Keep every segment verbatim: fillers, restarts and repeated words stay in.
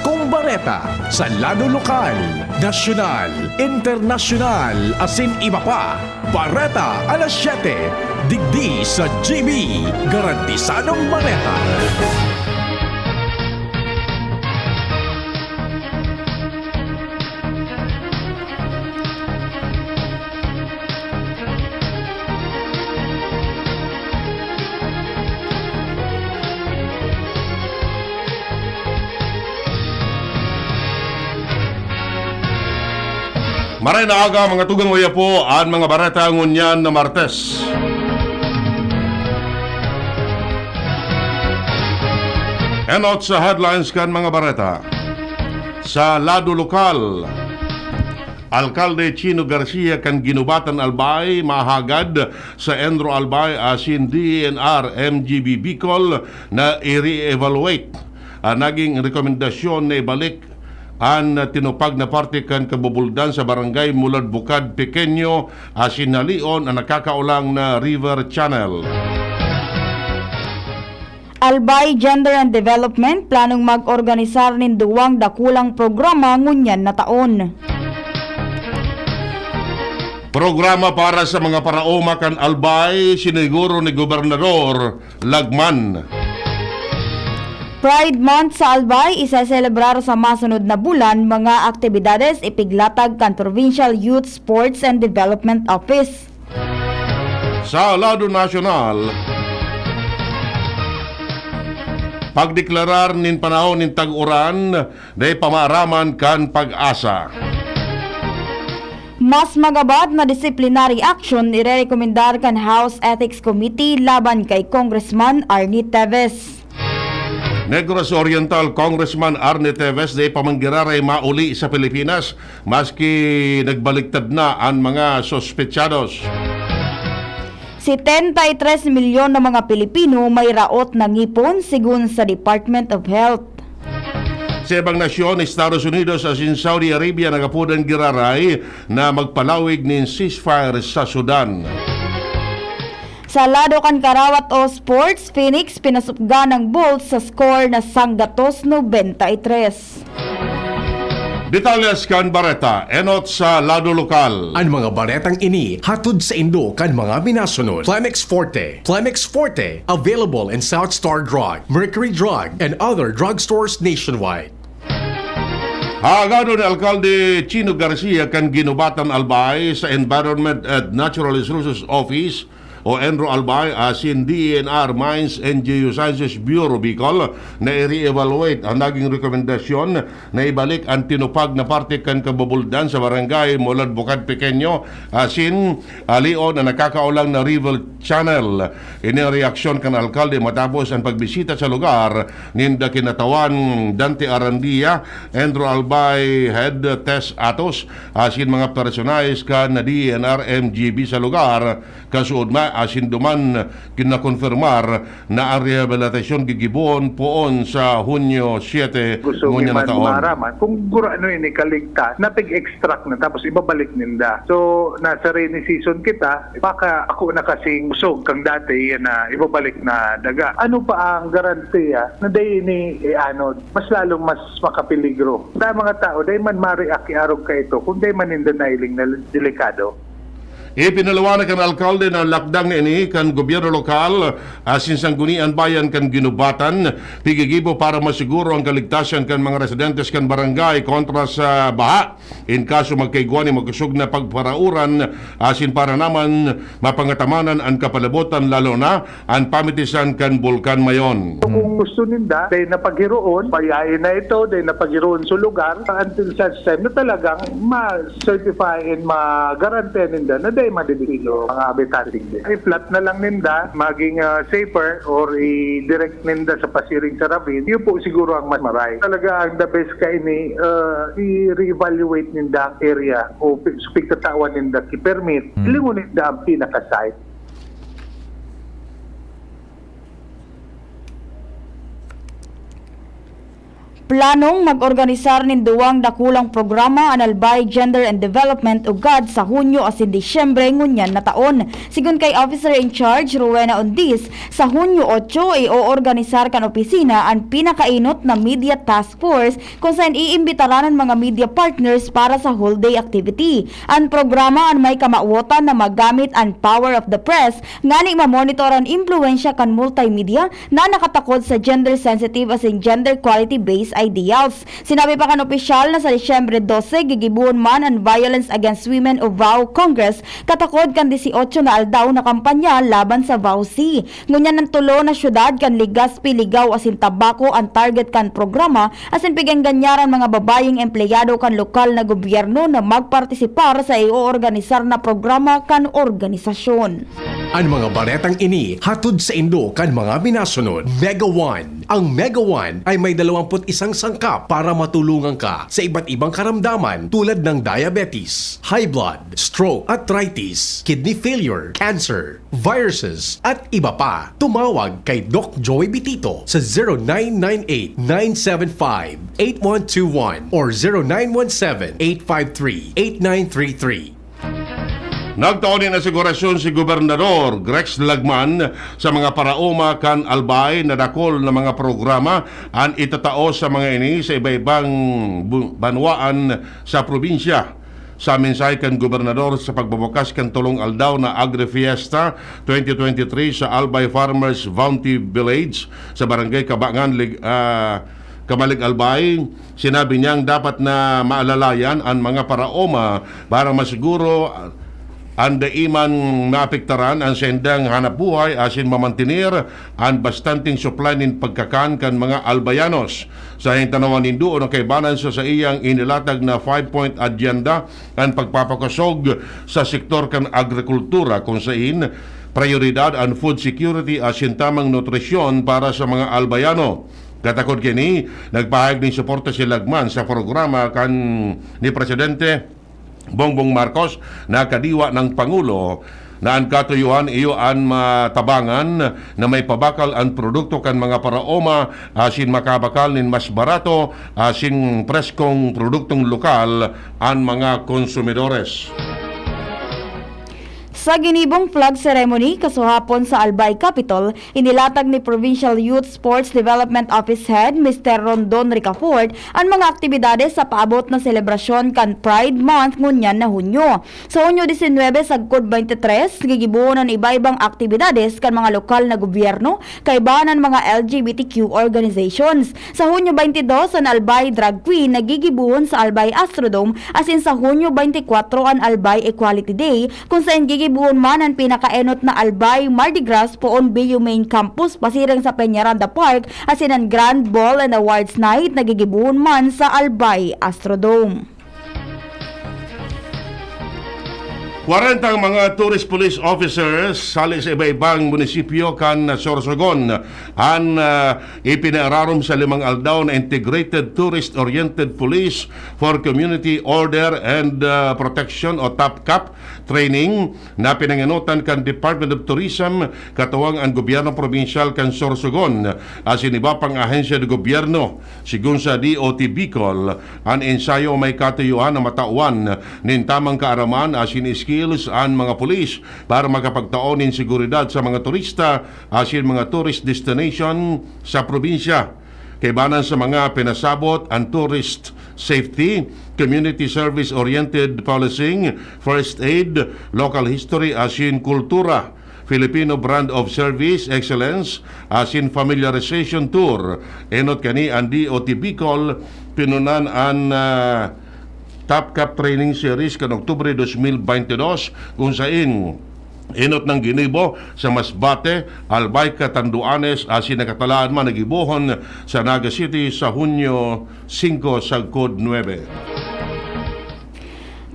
Kung bareta sa lado lokal, nasyonal, internasyonal, asin iba pa, Bareta alas siyete, digdi sa G B, garantisadong bareta. Maray na aga, mga tugang oya po, an mga bareta ngunyan na Martes. Enot sa headlines kan mga bareta. Sa lado lokal, Alkalde Chino Garcia kan Guinobatan, Albay, mahagad sa ENRO Albay asin D E N R M G B Bicol na i-re-evaluate an naging rekomendasyon na ibalik an tinupag na parte kan kabubuldan sa Barangay Mulad Bukad Pequeño asin halion an nakakaolang na river channel. Albay Gender and Development planong mag-organisar nin duwang dakulang programa ngunyan na taon. Programa para sa mga paraoma kan Albay, siniguro ni Gobernador Lagman. Pride Month sa Albay, isaselebrar sa masunod na bulan, mga aktibidades ipiglatag kan Provincial Youth Sports and Development Office. Sa lado nasyonal, pagdeklarar nin panahon nin tag-uran na ipamaaraman kan PAGASA. Mas magabad na disciplinary action irerekomendar kan House Ethics Committee laban kay Congressman Arnie Teves. Negros Oriental Congressman Arnie Teves dai pa man giraray mauli sa Pilipinas, maski nagbaligtad na an mga suspetsados. Setenta y tres milyon na mga Pilipino may raot na ngipon, sigon sa Department of Health. Sa ibang nasyon, Estados Unidos asin Saudi Arabia nagapodan giraray na magpalawig nin ceasefire sa Sudan. Sa lado kan karawat o sports, Phoenix pinasupgan ang Bulls sa score na sanggatos nobenta y tres. Detalles kan bareta, enot sa lado lokal. An mga baretang ini hatod saindo kan mga minasunod: Plemex Forte. Plemex Forte, available in South Star Drug, Mercury Drug, and other drugstores nationwide. Hagadon ni Alkalde Chino Garcia kan Guinobatan, Albay sa Environment and Natural Resources Office o ENRO Albay asin D E N R Mines and Geosciences Bureau Bicol na i-re-evaluate an naging rekomendasyon na ibalik an tinupag na parte kan kabubuldan sa Barangay Mulad Bukad Pequeño asin halion an nakakaolang na river channel. Ini an reaksyon kan alkalde matapos an pagbisita sa lugar ninda kinatawan Dante Arandia, ENRO Albay Head Tess Atos, asin mga personahes kan D E N R M G B sa lugar. Kasuodma asin duman kinakonfirmar na an rehabilitasyon gigibohon poon sa Hunyo siete Gusto ngunyan na man taon. Maaraman kung gurano ini kaligtas na pig-extract na tapos ibabalik ninda. So, nasa rainy season kita, baka ako na kasing busog kang dati, yan na ibabalik na daga. Ano pa ang garantiya na dai ini, eh, ano, mas lalong mas makapeligro? Sa mga tao, dai man ma-react iarog ka ito, kung dai man ninda nailing na delikado. Ipinaliwanag kan alkalde na lakdang na ini kan gobyerno lokal asin Sanggunian Bayan kan Guinobatan, pigigibo para masiguro ang kaligtasan kan mga residentes kan barangay kontra sa baha. In kaso magkaigwa nin makosog na pagparauran asin para naman mapangatamanan an kapalibutan, lalo na an pamitisan kan Bulkan Mayon. Kung gusto ninda, dai na paghiroon, payain na ito, dai na paghiroon sa lugar, until such time na talagang ma-certify and ma-guarantee ninda na dai madidipilo ang mga habitante. I-flat na lang ninda, maging, ah, safer, or i-direct ninda sa pasiring sa ravine, yun po siguro ang mas maray. Talaga ang the best kaini, ah, i-reevaluate ninda ang area o pi-, pigtatawan ninda ki permit, Hmm. lingon ninda ang pinaka-site. Planong mag-organisar nin duwang dakulang programa an Albay Gender and Development Ugad sa Hunyo asin Disyembre ngunyan na taon. Sigon kay Officer in Charge Rowena Ondiz, sa Hunyo otso, i-oorganisar kan opisina an pinakaenot na Media Task Force kung saen iimbitaran an mga media partners para sa whole day activity. An programa an may kamawotan na magamit an power of the press ngani mamonitor an impluwensya kan multimedia na nakatakod sa gender-sensitive asin gender-quality-based ideals. Sinabi pa kan opisyal na sa Disyembre dose, gigibohon man an Violence Against Women o VAW Congress, katakod kan disiotso na aldaw na kampanya laban sa VAWC. Ngunyan an tulo na syudad kan Legazpi, Ligao asin Tabaco an target kan programa, asin pigengganyaran mga babayeng empleyado kan lokal na gobyerno na magpartisipar sa ioorganisar na programa kan organisasyon. An mga baretang ini hatod saindo kan mga minasunod. Mega One. Ang Mega One ay may dalawampu't isang sangkap para matulungan ka sa iba't ibang karamdaman tulad ng diabetes, high blood, stroke, arthritis, kidney failure, cancer, viruses, at iba pa. Tumawag kay Doc Joy Bitito sa zero nine nine eight nine seven five eight one two one or zero nine one seven eight five three eight nine three three. Nagtao nin asigurasyon si Gobernador Grex Lagman sa mga paraoma kan Albay na dakul na mga programa an itatao sa mga ini sa iba-ibang bu-, banwaan sa probinsya. Sa mensahe kan gobernador sa pagbubukas kan tulong aldaw na Agri-Fiesta twenty twenty-three sa Albay Farmers Bounty Village sa Barangay Kabangan, Lig-, ah, Kamalig, Albay, sinabi niyang dapat na maalalayan an mga paraoma para masiguro an dai man maapektaran an saindang hanapbuhay asin mamantener an bastanteng supply nin pagkakan kan mga Albayanos. Sa hintanawan nindo na kaibanan sa saiyang inilatag na five-point agenda an pagpapakosog sa sektor kan agrikultura, kung sain prayoridad an food security asin tamang nutrisyon para sa mga Albayano. Katakod kini, nagpahayag nin suporta si Lagman sa programa kan ni Presidente Bongbong Marcos na kadiwa ng Pangulo na an katuyohan iyo an matabangan na may pabakal an produkto kan mga paraoma asin makabakal nin mas barato asin preskong produktong lokal an mga konsumidores. Sa ginibong flag ceremony kasuhapon sa Albay Capitol, inilatag ni Provincial Youth Sports Development Office Head Mister Rondon Ricafort an mga aktibidades sa paabot na selebrasyon kan Pride Month ngunyan na Hunyo. Sa Hunyo disinwebe sagkod baynte tres, gigibohon an iba-ibang aktibidades kan mga lokal na gobyerno, kaiba an mga L G B T Q organizations. Sa Hunyo baynte dos, an Albay Drag Queen na gigibohon sa Albay Astrodome, asin sa Hunyo baynte kwatro an Albay Equality Day, kung saen gigibohon man an pinakaenot na Albay Mardi Gras poon B U Main Campus pasiring sa Peñaranda Park, asin an Grand Ball and Awards Night na gigibohon man sa Albay Astrodome. Kwarentang mga tourist police officers hali sa iba-ibang munisipyo kan Sorsogon an, ah, ipinaararom sa limang aldaw na Integrated Tourist-Oriented Police for Community Order and, ah, Protection o TOPCOP training na pinangenotan kan Department of Tourism, katuwang an gobyerno probinsyal kan Sorsogon, asin iba pang ahensya de gobyerno. Sigon sa D O T Bicol, an ensayo may katuyohan na matawan nin tamang kaaraman asin skills an mga pulis para makapagtao nin seguridad sa mga turista asin mga tourist destination sa probinsya. Kaibanan sa mga pinasabot, an tourist safety, community service-oriented policing, first aid, local history asin kultura, Filipino brand of service excellence, asin familiarization tour. Enot kani an D O T Bicol, pinunan an, ah, TOPCOP Training Series kan Oktubre dos mil baynte dos, kung sain enot nang ginibo sa Masbate, Albay, Catanduanes, asin nakatalaan man na gibohon sa Naga City sa Hunyo singko sagkod nuebe.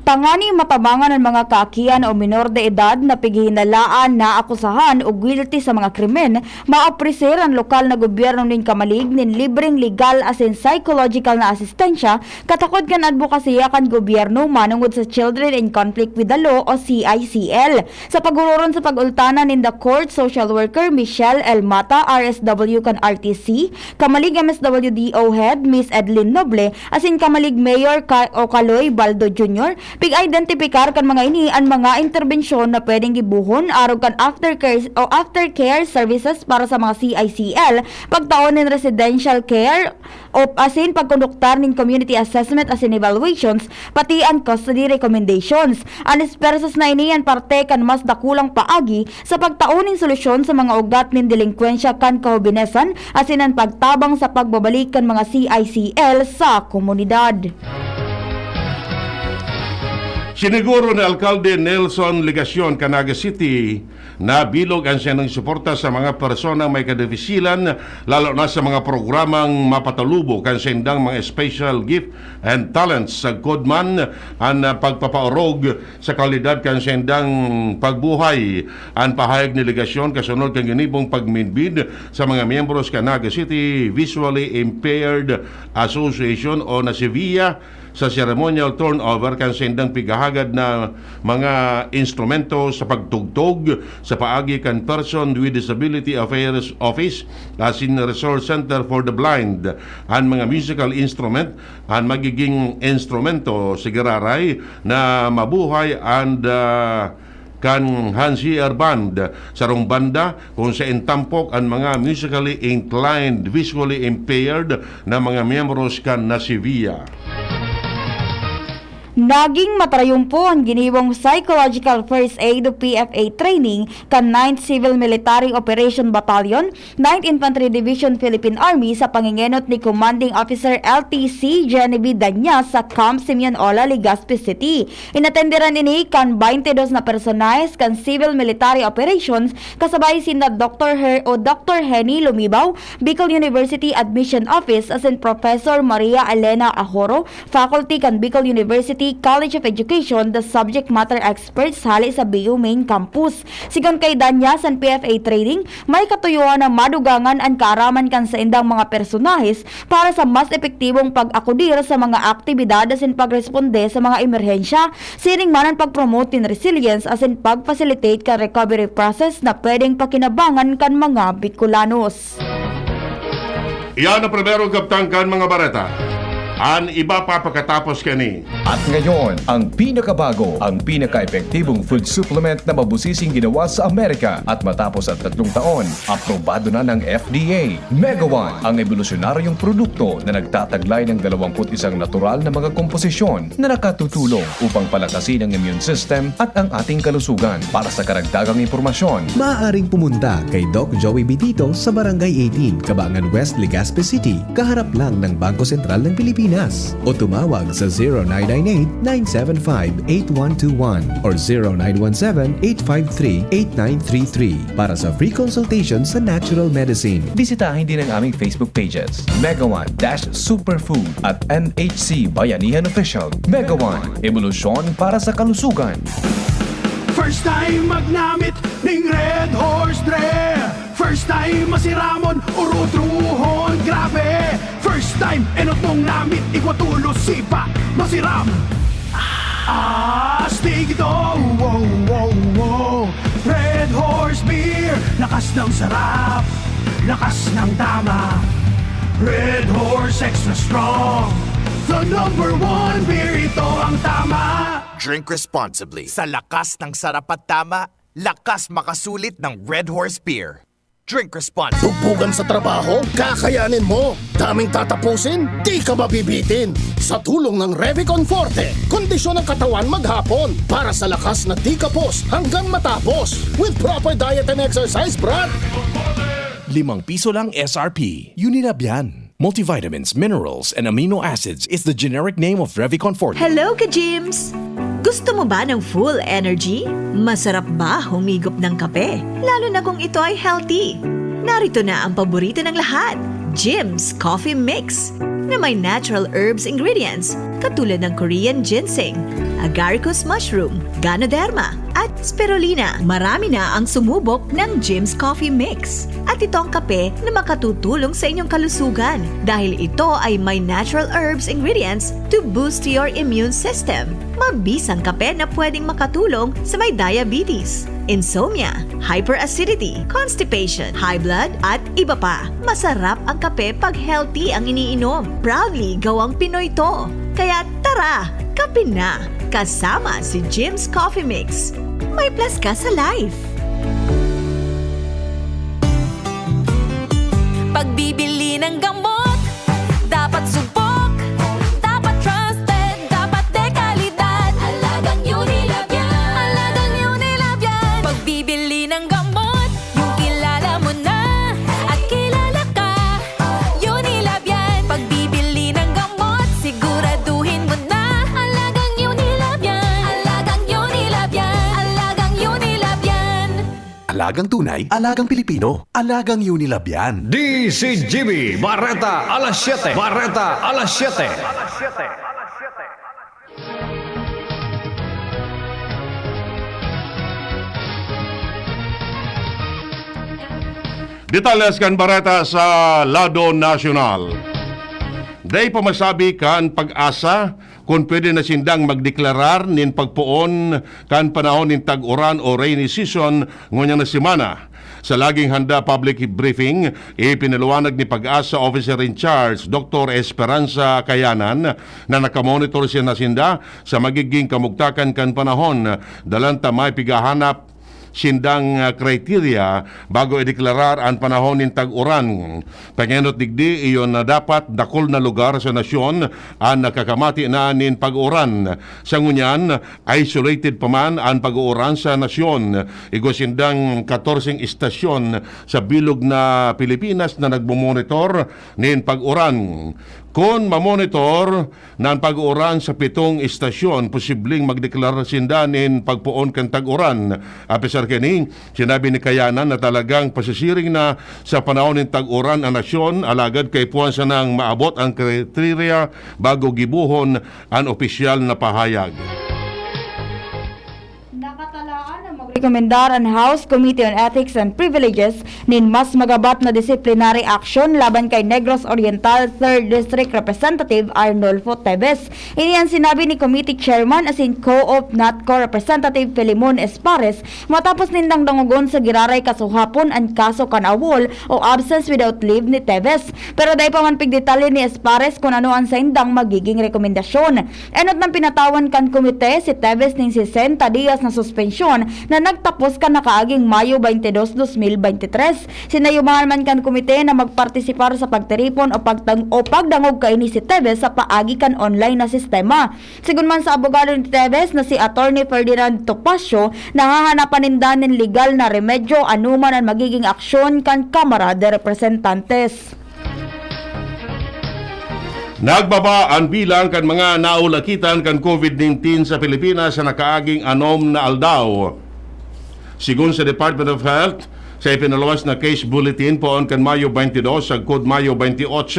Tanganing matabangan an mga kaakian o minor de edad na pighihinalaan, naakusahan o guilty sa mga krimen, maapreser an lokal na gobyerno nin kamalig nin libreng legal asin psychological na asistensya katakod kan adbokasiya kan gobyerno manongod sa Children in Conflict with the Law o C I C L. Sa pagororon sa pag-ultanan ninda Court Social Worker Michelle L. Mata, R S W kan R T C, kamalig M S W D O Head Miss Edlyn Noble, asin kamalig Mayor Ka-, o Kaloy Baldo Junior, pig-identipikar kan mga ini an mga interbensyon na pwedeng gibohon arog kan aftercare o aftercare services para sa mga C I C L, pagtao nin residential care, o asin pagkonduktar nin community assessment asin evaluations, pati an custody recommendations. An espersas na ini an parte kan mas dakulang paagi sa pagtao nin solusyon sa mga ugat nin delinkwensya kan kahobinesan asin an pagtabang sa pagbabalik kan mga C I C L sa komunidad. Siniguro ni Alkalde Nelson Legacion kan Naga City na bilog an saindang suporta sa mga personang may kadefisilan, lalo na sa mga programang mapatalubo kan saindang mga special gift and talents, sagkod man an, ah, pagpapaorog sa kalidad kan saindang pagbuhay. An pahayag ni Legacion kasunod kan ginibong pagmidbid sa mga miyembros kan Naga City Visually Impaired Association o na si via sa ceremonial turnover kan saindang pighahagad na mga instrumento sa pagtugtog sa paagi kan Person with Disability Affairs Office asin Resource Center for the Blind. An mga musical instrument, an magiging instrumento sa giraray na mabuhay and, ah, kan Hansier Band, sarong banda kung saen tampok an mga musically inclined, visually impaired na mga miyembros kan Nasivia. Naging matrayumpo an giniwang Psychological First Aid o P F A training kan Ninth Civil Military Operation Battalion, Ninth Infantry Division, Philippine Army sa pangengenot ni Commanding Officer L T C Genevieve Danyas sa Camp Simeon Ola, Legazpi City. Inatenderan ini kan baynte dos na personahes kan civil military operations, kasabay sinda Doctor Her o Doctor Henny Lumibaw, Bicol University Admission Office, asin Professor Maria Elena Ahoro, faculty kan Bicol University College of Education, the subject matter experts hale sa B U Main Campus. Sigon kay Danyas, an P F A training, may katuyohan na madugangan an kaaraman kan saindang mga personahes para sa mas epektibong pag-akudir sa mga aktibidad asin pagresponde sa mga emerhensya, siring man an pag-promote nin resilience asin pag-facilitate kan recovery process na pwedeng pakinabangan kan mga Bicolanos. Iyan ang primerong kabtang kan mga bareta. An iba pa pakatapos kani. At ngayon, ang pinakabago, ang pinaka-epektibong food supplement na mabusising ginawa sa Amerika at matapos ang tatlong taon, aprobado na ng F D A. Mega One, ang ebolusyonaryong produkto na nagtataglay ng dalawampu't isang natural na mga komposisyon na nakatutulong upang palakasin ang immune system at ang ating kalusugan. Para sa karagdagang impormasyon, maaaring pumunta kay Doc Joey Bitito sa Barangay eighteen, Kabangan West, Legazpi City, kaharap lang ng Bangko Sentral ng Pilipinas. O tumawag sa zero nine nine eight, nine seven five, eight one two one or zero nine one seven, eight five three, eight nine three three para sa free consultation sa natural medicine. Bisitahin din ang aming Facebook pages, Mega One dash Superfood at M H C Bayanihan Official. Mega One, ebolusyon para sa kalusugan. First time magnamit ning Red Horse Dre. First time masiramon, urutruhon, grabe. First time, enot mong namit, igwa tulos, sipa, masiram. Astig ito, wow, wow, wow. Red Horse Beer, lakas ng sarap, lakas ng tama. Red Horse Extra Strong, the number one beer, ito ang tama. Drink responsibly. Sa lakas ng sarap at tama, lakas makasulit ng Red Horse Beer. Drink responsibly. Bugbugan sa trabaho? Kakayanin mo. Daming tatapusin? Di ka mabibitin. Sa tulong ng Revicon Forte, kondisyon ng katawan maghapon para sa lakas na di kapos hanggang matapos. With proper diet and exercise, brad. Limang piso lang S R P. Unilab yan. Multivitamins, minerals, and amino acids is the generic name of Revicon Forte. Hello, ka-gyms! Gusto mo ba ng full energy? Masarap ba humigop ng kape? Lalo na kung ito ay healthy. Narito na ang paborito ng lahat, Jim's Coffee Mix na may natural herbs ingredients katulad ng Korean ginseng, agaricus mushroom, ganoderma, at spirulina. Marami na ang sumubok ng Jim's Coffee Mix. At ito ang kape na makatutulong sa inyong kalusugan dahil ito ay may natural herbs ingredients to boost your immune system. Mabisang kape na pwedeng makatulong sa may diabetes, insomnia, hyperacidity, constipation, high blood, at iba pa. Masarap ang kape pag healthy ang iniinom. Proudly gawang Pinoy to. Kaya tara, kape na! Kasama si Jim's Coffee Mix. May plus ka sa life. Pagbibili ng gamot, dapat subok, dapat trusted, dapat de kalidad. Alagang Unilab yan. Alagang Unilab yan. Pagbibili ng gamot, yung kilala mo na at kilala ka. Unilab yan. Pagbibili ng gamot, siguraduhin mo na. Alagang Unilab yan. Alagang Unilab yan. Alagang Unilab yan. Alagang tunay, alagang Pilipino, alagang Unilab yan. D C G B, Bareta alas siyete. Bareta alas siyete. Detalles kan bareta sa lado nasyonal. Dai pa masabi kan PAGASA kun pwede na sindang magdeklarar nin pagpoon kan panahon nin tag-uran o rainy season ngunyan na semana. Sa Laging Handa public briefing, ipinaliwanag ni PAGASA Officer in Charge, Doktor Esperanza Kayanan, na nakamonitor siya na sinda sa magiging kamugtakan kan panahon. Dalan ta may pigahanap sindang ah, kriteriya bago ideklarar an panahon nin tag-uran. Pangenot digdi, iyo na dapat dakul na lugar sa nasyon an nakakamati na nin pag-uran. Sa ngunyan, isolated pa man an pag-uuran sa nasyon. Igwa sindang katorseng istasyon sa bilog na Pilipinas na nagmomonitor nin pag-uran. Kun mamonitor na an pag-uran sa pitong istasyon, posibleng magdeklarar sinda nin pagpoon kan tag-uran. Apisar kaini, sinabi ni Kayanan na talagang pasisiring na sa panahon nin tag-uran an nasyon, alagad kaipuhan sanang maabot ang kriteriya bago gibohon an opisyal na pahayag. Nakatalaan na magrekomendar an House Committee on Ethics and Privileges nin mas magabat na disciplinary action laban kay Negros Oriental Third District Representative Arnulfo Teves. Ini an sinabi ni Committee Chairman asin co-op natco Representative Filemon Espares matapos nindang dangogon sa giraray kasuhapon an kaso kan awol o absence without leave ni Teves. Pero dai pa man pigdetalye ni Espares kun ano an saindang magiging rekomendasyon. Enot nang pinatawan kan komite si Teves nin sesenta dias na suspensyon na nagtapos kan nakaaging Mayo twenty-two, twenty twenty-three. Sinayumahan man kan komite na magpartisipar sa pagtiripon o pagtang-, o pagdangog kaini si Teves sa paagi kan online na sistema. Sigon man sa abogado ni Teves na si Attorney Ferdinand Topacio, nahahanapan ninda nin legal na remedyo anoman an magiging aksyon kan Kamara de Representantes. Nagbaba an bilang kan mga naulakitan kan COVID nineteen sa Pilipinas sa nakaaging anom na aldaw. Sigon sa Department of Health, sa ipinaluwas na case bulletin poon kan Mayo twenty-two sagkod Mayo twenty-eight,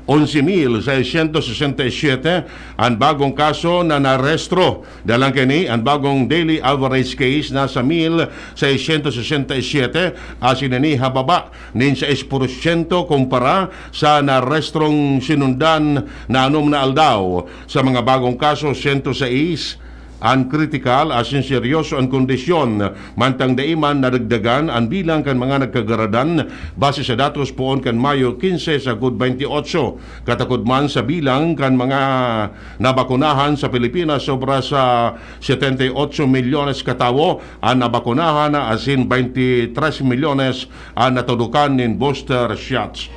onse mil seiscientos sesenta y siete an bagong kaso na narehistro. Dalang kaini, an bagong daily average case nasa mil seiscientos sesenta y siete, asin ini hababa nin sais porsyento kumpara sa narehistrong sinundan na anom na aldaw. Sa mga bagong kaso, sento sais an kritikal asin seryoso an kondisyon, mantang dai man nadagdagan an bilang kan mga nagkagaradan base sa datos poon kan Mayo quince sagkod twenty-eight. Katakod man sa bilang kan mga nabakunahan sa Pilipinas, sobra sa setenta y ocho milyones ka tawo an nabakunahan asin twenty-three milyones an natudukan nin booster shots.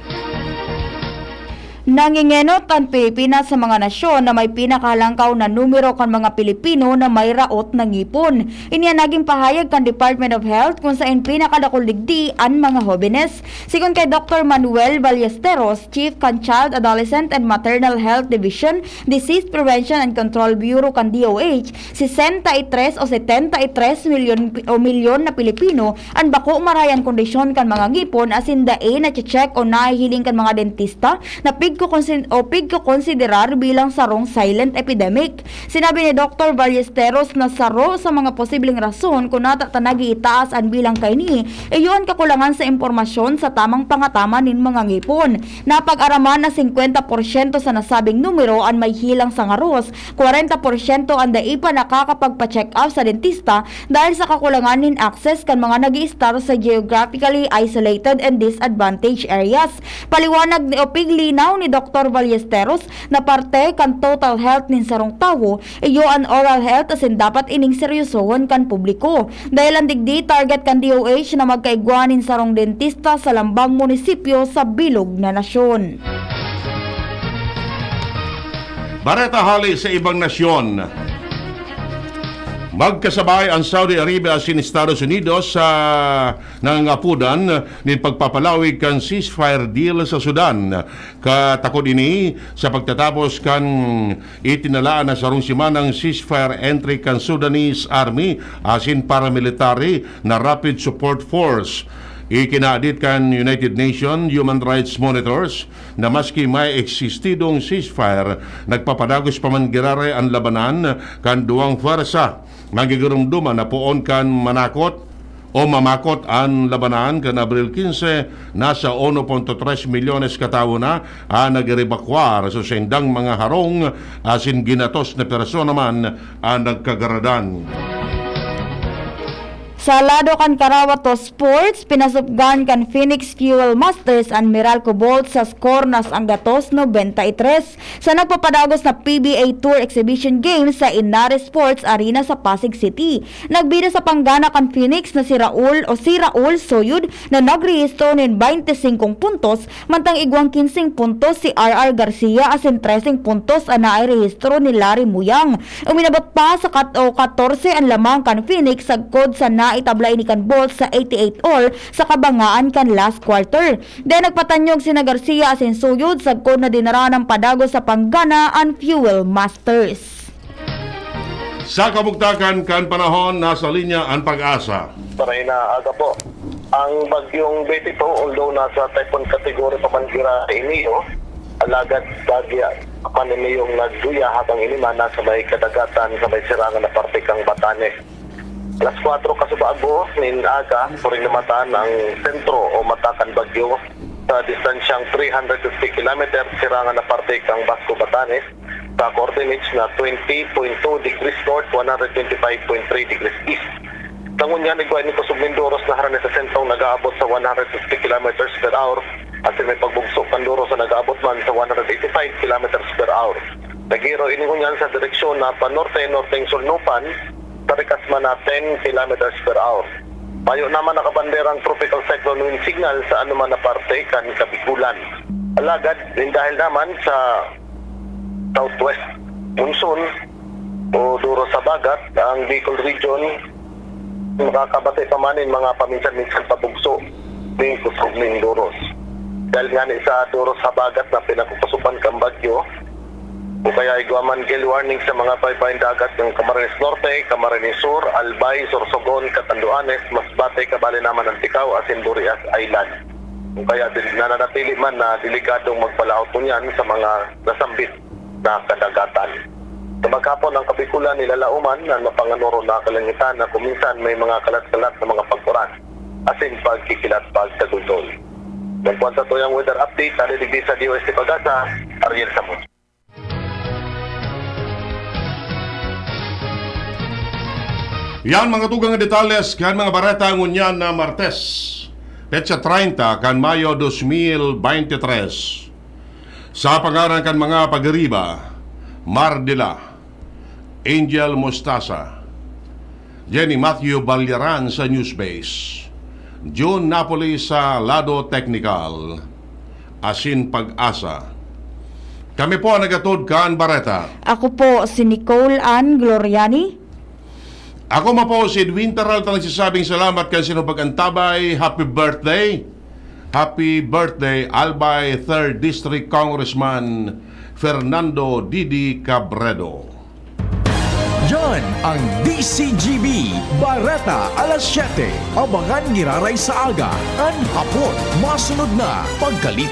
Nangingenot an Pilipinas sa mga nasyon na may pinakahalangkaw na numero kan mga Pilipino na may raot na ngipon. Ini an naging pahayag kan Department of Health, kun saen pinakadakul digdi an mga hobenes. Sigon kay Doktor Manuel Ballesteros, Chief kan Child, Adolescent and Maternal Health Division, Disease Prevention and Control Bureau kan D O H, sesenta y tres o setenta y tres milyon pi-, o milyon na Pilipino an bako marahay an kondisyon kan mga ngipon asin dai nache-check o nahihiling kan mga dentista na pigkokonsin-, o pigkokonsiderar bilang sarong silent epidemic. Sinabi ni Doktor Ballesteros na saro sa mga posibleng rason kun nata ta nag-iitaas an bilang kaini, iyo an kakulangan sa impormasyon sa tamang pangataman nin mga ngipon. Napag-araman na singkwenta porsyento sa nasabing numero an may hilang sa ngaros, kwarenta porsyento an dai pa nakakapagpa-check up sa dentista dahil sa kakulangan nin access kan mga nag-iistar sa geographically isolated and disadvantaged areas. Paliwanag ni o piglinaw ni Doktor Ballesteros na parte kan total health nin sarong tawo, iyo an oral health asin dapat ining seryosohon kan publiko. Dahel an digdi, target kan D O H na magkaigwa nin sarong dentista sa lambang munisipyo sa bilog na nasyon. Bareta hale sa ibang nasyon. Magkasabay an Saudi Arabia asin Estados Unidos sa nangangapodan nin pagpapalawig kan ceasefire deal sa Sudan. Katakod ini sa pagtatapos kan itinalaan na sarong semanang ceasefire entre kan Sudanese Army asin paramilitary na Rapid Support Force. Ikinadit kan United Nations Human Rights Monitors na maski may eksistidong ceasefire, nagpapadagos pa man giraray an labanan kan duwang pwersa. Magigiromdoman na poon kan manakot o mamakot an labanan kan Abril quince, nasa uno punto tres milyones ka tawo na an nag-erebakwar sa saindang mga harong asin ginatos na persona man an nagkagaradan. Sa lado kan Karawato Sports, pinasupgan kan Phoenix Fuel Masters an Meralco Bolt sa score na sanggatos nobenta y tres sa nagpapadagos na P B A Tour Exhibition Games sa Inares Sports Arena sa Pasig City. Nagbida sa panggana kan Phoenix na si Raul o si Raul Soyud na nagrehistro nin baynte singkong puntos, mantang igwang kinseng puntos si R R Garcia asin treseng puntos an nairehistro ni Larry Muyang. Uminabot pa sa kat-, o katorse an lamang kan Phoenix sagkod sa naitabla ini kan Bolt sa eighty-eight all sa kabangaan kan last quarter. Dai nagpatanyog sina Garcia asin Soyud sagkod na dinara nang padagos sa panggana an Fuel Masters. Sa kabugtakan kan panahon, nasa linya an PAGASA. Para inaaga po. Ang bagyong Betty po, although nasa typhoon category pa man gira ini, oh, alagad bagya pa man ini yung nagduya habang ini man nasa may kadagatan sa may sirangan na parte kang Batanes. Alas kwatro kasubago nin aga, puring namatan ang sentro o mata kan bagyo sa distansyang three hundred fifty kilometer sirangan na parte kang Basco, Batanes, sa coordinates na twenty point two degrees north, one hundred twenty-five point three degrees east. Sa ngunyan, igwa ini kusog nin doros na harani sa sentrong nag-aabot sa one hundred fifty kilometers per hour, asin may pagbugso kan doros na nag-aabot man sa one hundred eighty-five kilometers per hour. Naghiro ini ngunyan sa direksyon na panorte-norteng sulnupan, sa rikas man na ten kilometers per hour. Mayo naman nakabanderang tropical cyclone wind signal sa anuman na parte kan Kabikulan. Alagad, nin dahil naman sa southwest monsoon o doros sa habagat, ang Bicol Region makakabati pa man nin mga paminsan-minsan pabugso nin kusog nin doros. Dahil ngani sa doros sa habagat na pinakukusuban kan bagyo, o kaya igwa man gale warning sa mga baybayon dagat ng Camarines Norte, Camarines Sur, Albay, Sorsogon, Catanduanes, Masbate, kabali naman Anticao, asin Burias Island. O kaya din, nananatili man na delikadong magpalaot ngunyan sa mga nasambit na kadagatan. Sa maghapon, ang Kabikulan nilalaoman na mapanganoro na kalangitan na kuminsan may mga kalat-kalat na mga pag-uran asin pagkikilat pagtagultol. Nagkuan sa tuyang weather update, hali digdi sa D O S T PAGASA, Ariel Samud. Yan mga tugang na detalles kan mga bareta ngunyan na Martes, petsa treinta kan Mayo dos mil veintitrés. Sa pangaran kan mga pag-iriba, Mar Dela, Angel Mostasa, Jenny Matthew Balyaran sa Newsbase, June Napoli sa lado teknikal, asin PAGASA. Kami po ang nagatod kan bareta. Ako po si Nicole Ann Gloriani. Ako man po si Edwin Peralta, nagsasabing salamat kan sinong pag-antabay. Happy birthday! Happy birthday, Albay third District Congressman Fernando Didi Cabredo. Yan ang D C G B, Bareta alas siyete. Abangan giraray sa aga, an hapon. Masunod na, pagkalit